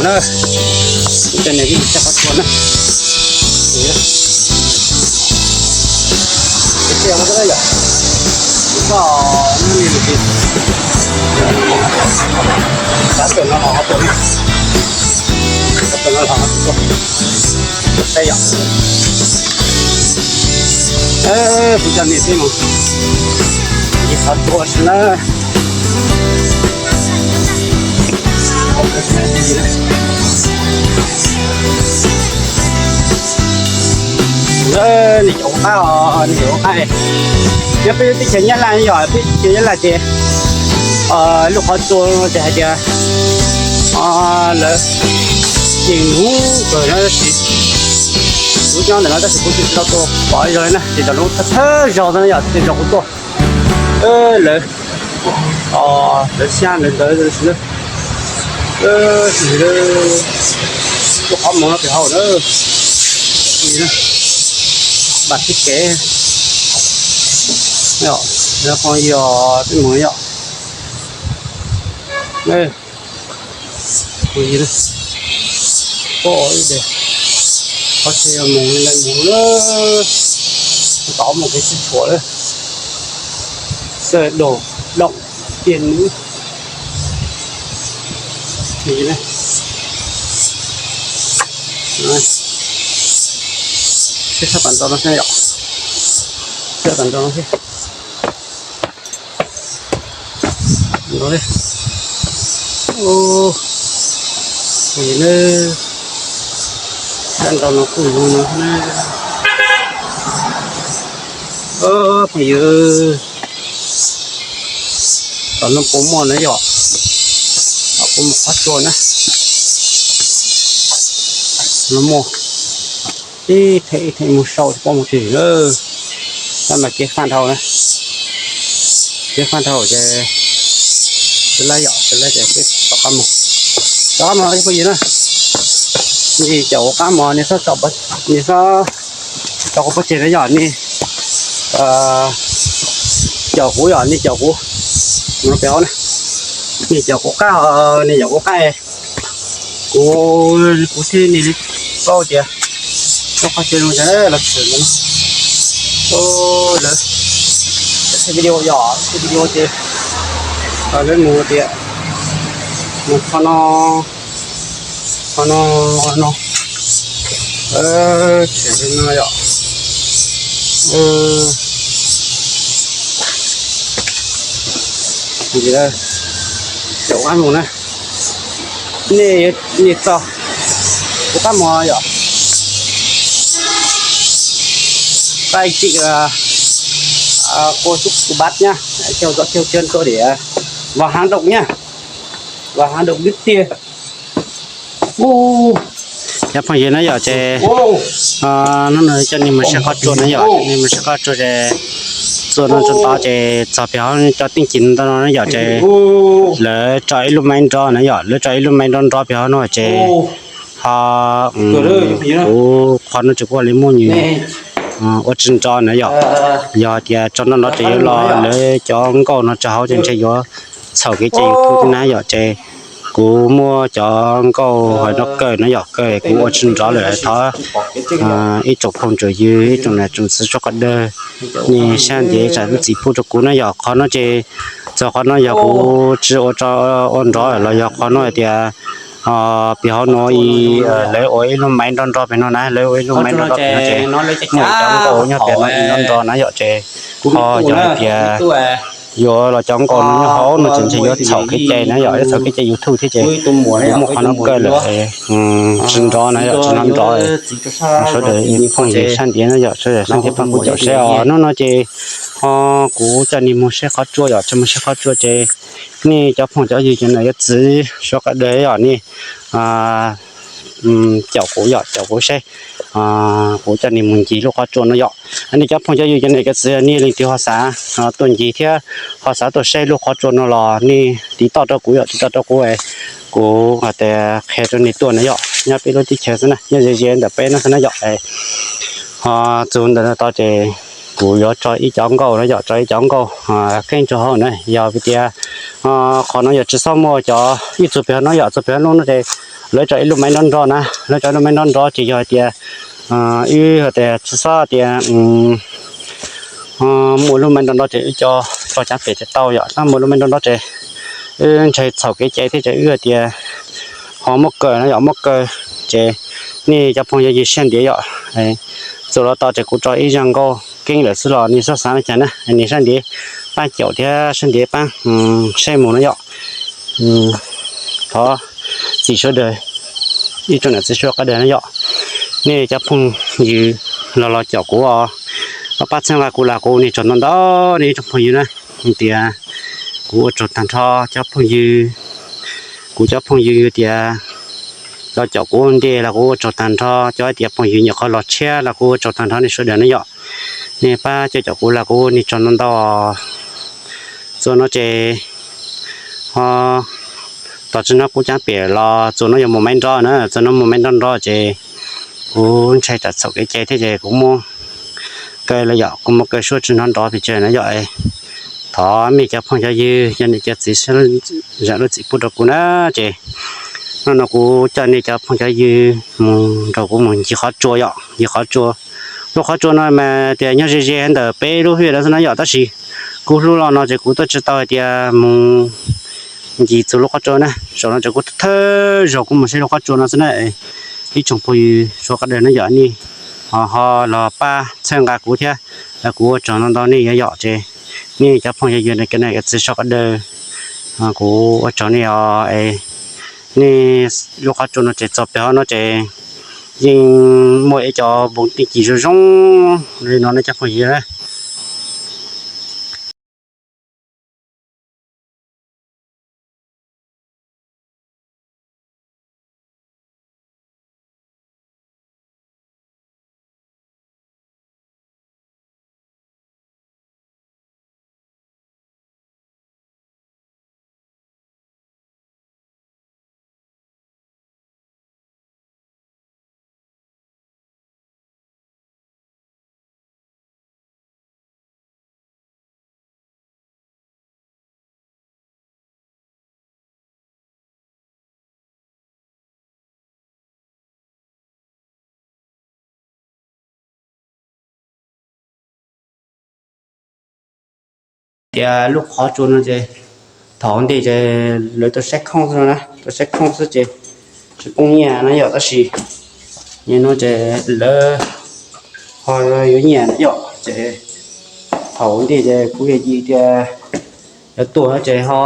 Cov niam tij saib qhov tsua na. Tias yog koj no li tias, xav tuaj no los ho tuaj, xav tuaj no los ho tuaj, saib yom. Kuv cov niam tij mus ncig qhov tsua xwb na. Nws cov qab, nws cov qab, yog peb lub teb chaws Nyab Laj yom, peb teb chaws Nyab Laj ces lub qhov tsua ces hais tias lawv ces hnub kawg no tab sis kuv nyob ntawm no tab sis kuv tsis tau tuaj pom ib zaug li na, ces cov lub thawj zaug no yom, thawj zaug kuv tuaj lawv, lawv xyab ntawd ntawd lub qhov muag no pem hauv na, npam tib kev, yog peb mus yom. Qhov chaw yog mus li mus na, tau mus kev sib tshuam lawm. Sawv daws, doom, tiaj nub. Sab tam nrho no xwb yom, sab tam nrho no xwb. Sab nrho no kuj zoo no na. Phooj ywg, tom no puas muaj na yom, puas muaj qhov tsua na. No muaj ib theem ib theem mus sau poj mus tsis lawm. Tab mas kev faj dhau na, kev faj dhau ces tsis laib yom, tsis laib ces peb rov qab mus, rov qab mus phooj ywg na. Nws caum kuv qab mos, nws xob, nws xob caum kuv pov tseg na yom, nws caum kuv yom, nws caum kuv, no pem hauv na, nws caum kuv qab, nws caum kuv qab. Kuv, kuv thiaj li paub tias lub qhov chaw no ces los tshwm no. Lawv, video yom, video ces lawv mus tias mus qhov no, qhov no, no, tshwm no yom. Caum kuv qab mus na. Nej, nej txog kuv qab mus yom. Các anh chị, à, cô chú, cô bác nhá, theo dõi theo chân tôi để, à, vào hang động nhá. Vào hang động Đức Tiên. Cov phooj ywg na yom ces hnub no coj nej mus saib qhov tsua na yom, coj nej mus saib qhov tsua ces txua no tso tod ces txog pem hauv cov teej cim ntawm no na yom ces lawv tso ib lub maiv nrov na yom, lawv tso ib lub maiv nrov nrov pem hauv no ces ho kuv qhov no tsis kuj li muaj nws ua tsis nrov na yom. Yog tias tso nrov nrov ces yuav los lawv cov nkauj no tso hauv ces ntshe yuav txhaum kev cai YouTube thiab na yom ces kuv muab cov nkauj hauv no kaw na yom, kaw kuv ua tsis nrov lawm thov ib tsoom phooj tsoom ywg ib tsoom niam tsoom txiv txhua qhov dawg nej sab ntiav tsam lub txim pub rau kuv na yom. Qhov no ces txog qhov no yog kuv tsis ua tso ua nrov los yog qhov no hais tias pem hauv no lawv ua ib lub maiv nrov nrov pem no na, lawv ua ib lub maiv nrov nrov pem no ces muaj ib cov nkauj nyob pem no ib nrov nrov na yom ces ho yog hais tias yuav los cov nkauj no nyob hauv no ces ntshe yuav txhaum kev cai na yom, yuav txhaum kev cai YouTube thiab ces kuv muab qhov no kaw lawm tsis nrov na yom, tsis nrov nrov. Sawv daws phooj ywg sab ntiav na yom, sawv daws sab ntiav pab kuv caum saib os. Hnub no ces ho kuv coj nej mus saib qhov tsua yom, coj mus saib qhov tsua ces nej cov phooj cov ywg cov niam cov txiv sawv daws yom, nej caum kuv yom, caum kuv saib, kuv coj nej mus ncig lub qhov tsua no yom. Nej cov phooj cov ywg cov niam cov txiv nej leej twg ho xav tuaj ncig thiab ho xav tuaj saib lub qhov tsua no los nej tiv toj rau kuv yom, tiv toj rau kuv, kuv hais tias qhia rau nej tuaj na yom. Nyob peb lub teb chaws xwb na, nyob ze ze ntawm peb no xwb na yom. Ho txug ntawm no tod ces kuv yuav tso ib cov nkauj na yom, tso ib cov nkauj keeb rau hauv na. Yog vim tias qhov no yog tsis txhob muaj cov ib txug pem hauv no yom, txug pem hauv no ces Lawv tso ib lub maiv nrov nrov na, lawv tso ib lub maiv nrov nrov ces yog hais tias wb hais tias tsis xob tias muaj lub maiv nrov nrov ces wb cov tso cov pem ces tau yom, tab muaj lub maiv nrov nrov ces wb ntshai txhaum kev cai thiab ces wb hais tias ho muab kaw no yom, muab kaw ces nej cov phooj ywg siab ntev yom. Txuas los tau ces kuv tso ib zaj nkauj keeb lawm xwb los nej xob xav li cas na, nej siab ntev pab caum thiab siab ntev pab saib mus no yom. Thov txim sawv daws, ib tsoom niam txiv suav qab dawg no yom. Nej cov phooj ywg los los caum kuv, pab pab txhawb nqa kuv los kuv ua nej tsaug ntau ntau nej ib tsoom phooj ywg na. Tias kuv ua tsaug tag nrho cov phooj ywg, kuv cov phooj ywg tias los caum kuv ua ntej los kuv ua tsaug tag nrho, cov tias phooj ywg nyuam qhuav los tshiab los kuv ua tsaug tag nrho nej sawv daws na yom. Nej pab coj caum kuv los kuv ua nej tsaug ntau ntau. Txuas no ces ho tom tsis no kuv cov pem los txuas no yuav mus maiv nrov na, txuas no mus maiv nrov nrov ces kuv ntshai tsam txhaum kev cai thiab ces kuv muab kaw los yom, kuv muab kaw suab tsis nrov nrov pes tsawg na yom. Thov nej cov phooj cov ywg, cov niam cov txiv zam lub txim pub rau kuv na. Ces hnub no kuv coj nej cov phooj cov ywg mus nrog kuv mus ncig qhov tsua yom, ncig qhov tsua. Lub qhov tsua no mas tias nyob ze ze ntawm peb lub vij no xwb na yom, tab sis kuv hlub los no ces kuv twb tsis tau hais tias mus ncig txog lub qhov tsua na. Zaum no ces kuv thawj zaug kuv mus saib lub qhov tsua no xwb na. Ib tsoom phooj ywg suav qab dawg na yom, nej ho ho los pab txhawb nqa kuv thiab, kuv ua tsaug ntau ntau nej yom. Ces nej cov phooj ywg cov niam txiv suav qab dawg, kuv ua tsaug nej os. Nej lub qhov tsua no ces txog pem hov no ces yeej muaj ib co npoo teej ci zoo zoo li no nej cov phooj ywg. Tias lub qhov tsua no ces thaum ntej ces lawv tau saib khoob xwb no na, tau saib khoob xwb ces tsis poob nyiaj na yom, tab sis nim no ces lawv ho yuav nyiaj na yom. Ces thaum ntej ces kuv yawm yij tias yuav tuaj ces ho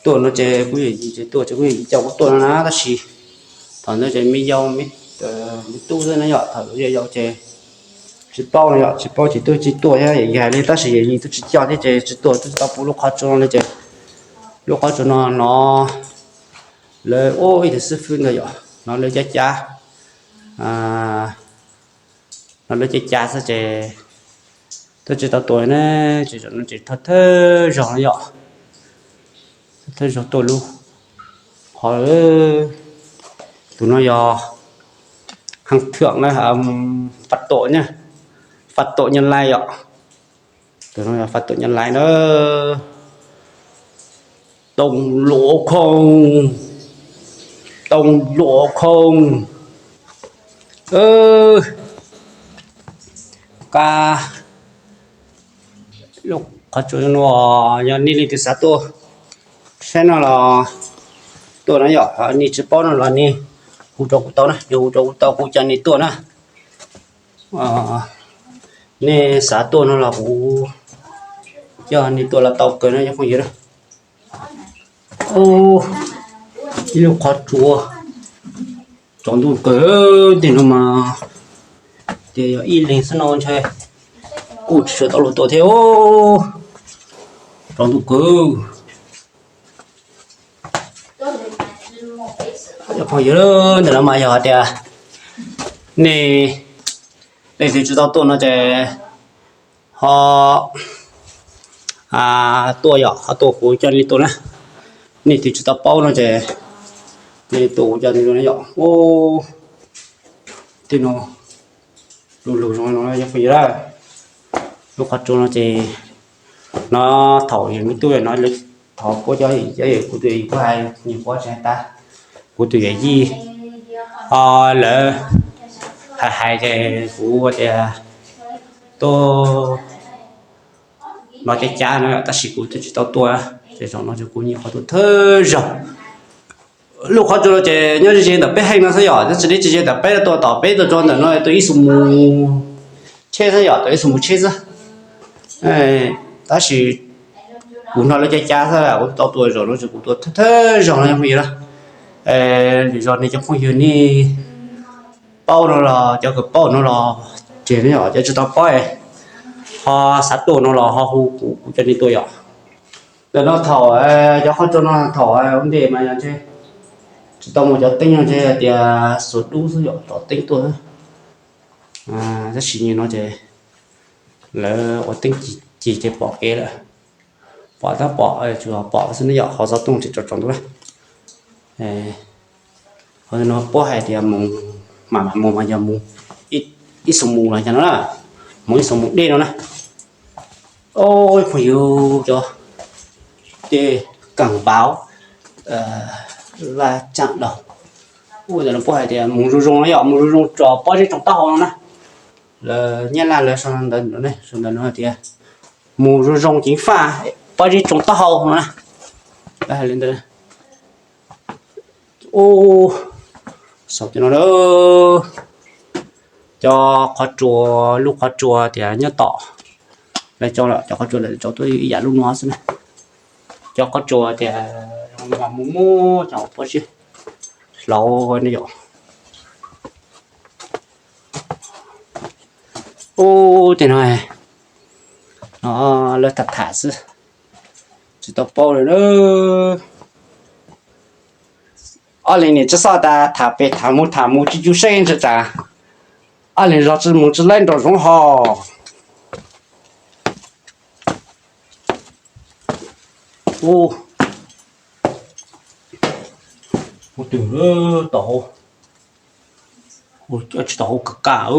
tuaj no ces kuv yawm yij ces tuaj ces kuv yawm yij coj kuv tuaj no na, tab sis thaum ntawd ces me yau me tub xwb na yom, thaum yau yau ces tsis paub no yom, tsis paub ces twb tsis tuaj thiab, yawm yij hais li tab sis yawm yij twb tsis coj thiab ces tsis tuaj, twb tsis tau pom lub qhov tsua no li ces lub qhov tsua no no lawv ua ib tug xib fwb ntag yom, no lawv cab cab, no lawv cab cab xwb ces twb tsis tau tuaj na, ces zaum no ces thawj thawj zaug no yom, thawj zaug tuaj lub qhov, tus no yog Haj Thwm na, Faj Tuam, Faj Tuam Nyab Laj yom. Tus no yog Faj Tuam Nyab Laj na. Tooj Luam Khooj, Tooj Luam Khooj. Kab lub qhov tsua no, yog nej leej twg xav tuaj saib no los tuaj na yom, nej tsis paub no los nej hu rau kuv tau na, nej hu rau kuv tau kuv coj nej tuaj na. Nej xav tuaj no los kuv coj nej tuaj los tau kawg no cov phooj ywg na. Ib lub qhov tsua tsaus ntuj kawg, tej no mas tias yog ib leeg xwb no ntshai kuj tsis tau luag tuaj thiab, tsaus ntuj kawg. Cov phooj ywg, ntawm no mas yog tias nej leej twg tsis tau tuaj no ces ho tuaj yom, ho tuaj kuv coj nej tuaj na. Nej twg tsis tau paub no ces nej tuaj kuv coj nej tuaj na yom. Tej no lug lug zoo no cov phooj ywg na. Lub qhov tsua no ces no thaum yog me tub no lawv Thov kuv cov, cov yawm kuv tus yawm yij kuv hais nyuag qhuav tsis hais tas, kuv tus yawm yij, o, lawv hais hais ces kuv tias tuaj no cab cab no tab sis kuv twb tsis tau tuaj, ces zaum no ces kuv nyuam qhuav tuaj thawj zaug. Lub qhov tsua no ces nyob ze ze ntawm peb heej no xwb yom, tab sis neb tsis ze ntawm peb tuaj tom peb tuaj tso ntawm no tuaj ib xus mus tsheb xwb yom, tuaj ib xus mus tsheb xwb. Tab sis kuv hnov lawv cab cab xwb, kuv tau tuaj zaum no ces kuv tuaj thawj zaug no cov phooj ywg na. Lwm zaus nej cov phooj ywg nej paub no los cov kws paub no los tseg, yog cov tsis tau paub ho xav tuaj no los ho hu kuv, kuv coj nej tuaj yom. Ntawm no thaum cov qhov tsua no thaum ua ntej mas yog ntshe tsis tau muaj cov teeb no ntshe tias xuas dub xwb yom, tso teeb tuaj xwb. Tab sis nim no ces lawv ua teeb ci ces pom kev lawm, pom tab pom, tsuas pom xwb ne yom, qhov xov tooj ces tso tsaus ntuj na. Qhov no puab hais tias mus, mam mus mas yog mus ib xus mus los yog no na, mus ib xus mus dej no na. Oj, phooj ywg, cov tej kaam npauv vaj caam daug, ntawm no puab hais tias mus zoo zoo no yom, mus zoo zoo tso pob zeb tsoo taub hau no na. Lawv Nyab Laj lawv sau ntawv, sau ntawv no tias mus zoo zoo ceev faj pob zeb tsoo taub hau no na. Ua, saum no cov qhov tsua, lub qhov tsua tias nyob tom, lawv cov, cov qhov tsua lawv tso tuaj ib yam lub no xwb na. Cov qhov tsua tias zoo no mus muab cov pob zeb hlauv ne yom. Ub, tej no, no lawv tham tham xwb, tsis tau paub li na. Ob leeg niam txiv xoj tas tham pem tham mus tham mus tsis cuj seej ntshe tas, ob leeg zog tsis mus tsis laib nraum zoov ho. Ub, ub, twg tom hauv, tsis tom hauv, kaj kaj,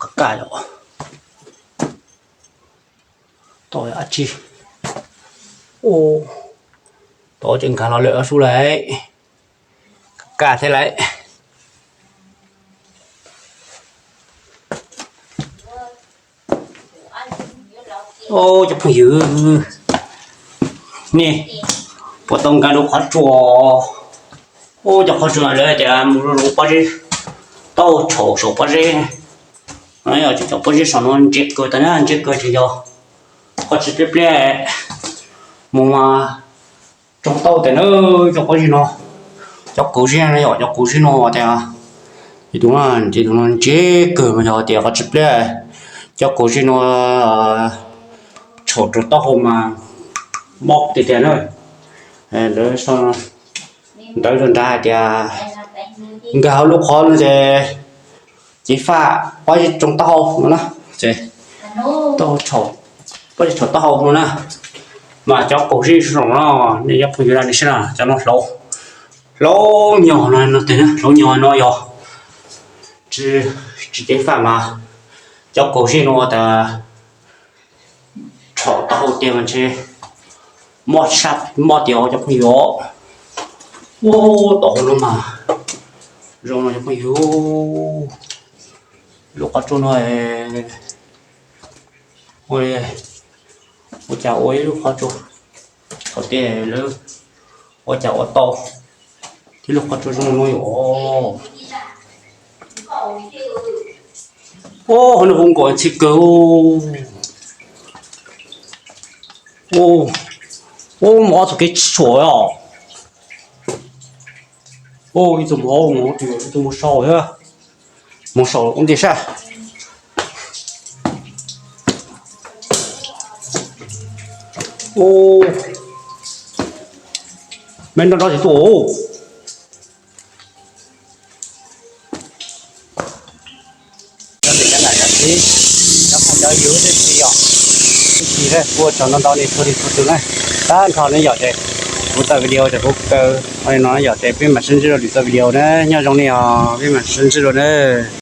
kaj kaj yom. Tom dab tsi, tom ces nkag los lawm sub lawm, kaj thiab lawm. Cov phooj ywg, nej puas tau nkag rau qhov tsua? Ub, cov qhov tsua no lawv tias mus zoo zoo pob zeb, taub hau tshau saum pob zeb. Yog cov pob zeb saum no ntse kawg, tas na ntse kawg ces yog qhov tsis pliab pliab mus mas tsoo taub hau tes na. Cov pob zeb no, cov kaus zeb no yog cov kaus zeb no tias, tus no ntse, tus no ntse kawg mas yog tias qhov tsis pliab cov kaus zeb no tshau rau taub hau mas mob tiag tiag na. Lawv sau ntawv rau nrad hais tias nkag hauv lub qhov no ces ceev faj pob zeb tsoo taub hau no na, ces taub hau tshau, pob zeb tshau taub hau no na. Mas cov kaus zeb zoo no, nej cov phooj ywg nej saib na, cov no hlauv, hlauv nyuag no, no tes na, hlauv nyuag no yog tsis ceev faj mas cov kaus zeb no tas tshau taub hau tiag mas ntshe mob sab mob tiag cov phooj ywg. Ub, tom hauv no mas zoo no cov phooj ywg. Lub qhov tsua no ua cas ua ib lub qhov tsua, thaum tej lawv ua cas ua tau tib lub qhov tsua zoo no yom. Ub, hauv no hu nkaus ntxhi kawg. Ub, mus ob txoj kev tsis tshua os. Ub, ib txoj mus hauv, ib txoj mus sau thiab, mus sau ua ntej sab. Ub, me nroj nroj tsis tuaj. Cov niam cov txiv, cov phooj cov ywg tib si yom, tib si thiab kuv ua tsaug ntau ntau nej txhua leej txhua tus na. Tag nrho nej yom ces kuv txoj video ces kuv kaw no yom ces peb mam sib ntsib rau lwm txoj video na, nyob zoo nej os, peb mam sib ntsib rau na.